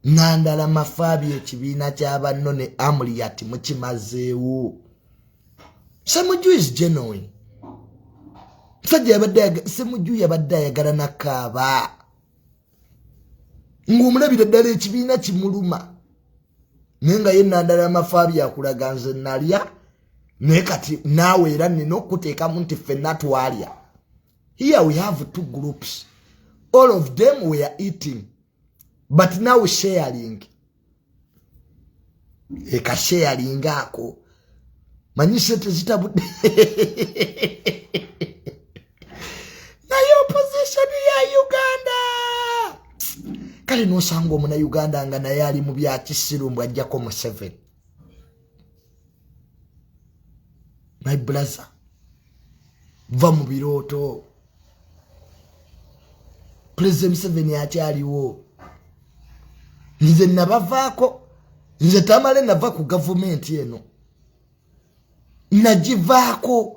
Nandala Mafaabi, ekibiina ky'abanno ne Amuliyati mukimazeewo. Semuju is genuine. Musajja yabadde, Semuju yabadde ayagala nakaaba ng'omulabira ddala ekibiina kimuluma, naye nga ye Nandala Mafaabi akulaga nze nalya, naye kati naawe era nina okukuteekamu nti ffenna twalya. Here we have two groups, all of them were eating, but now sharing, ekasharing ako manyi sente zitabudde, naye opposition ya Uganda. Kale nosanga omuna Uganda nga naye ali mu byakisiru, mbu ajjako Museveni. My brother, va mu birooto. President Museveni akyaliwo. Nze nabavaako, nze tamale nava ku gavumenti eno, nagivaako.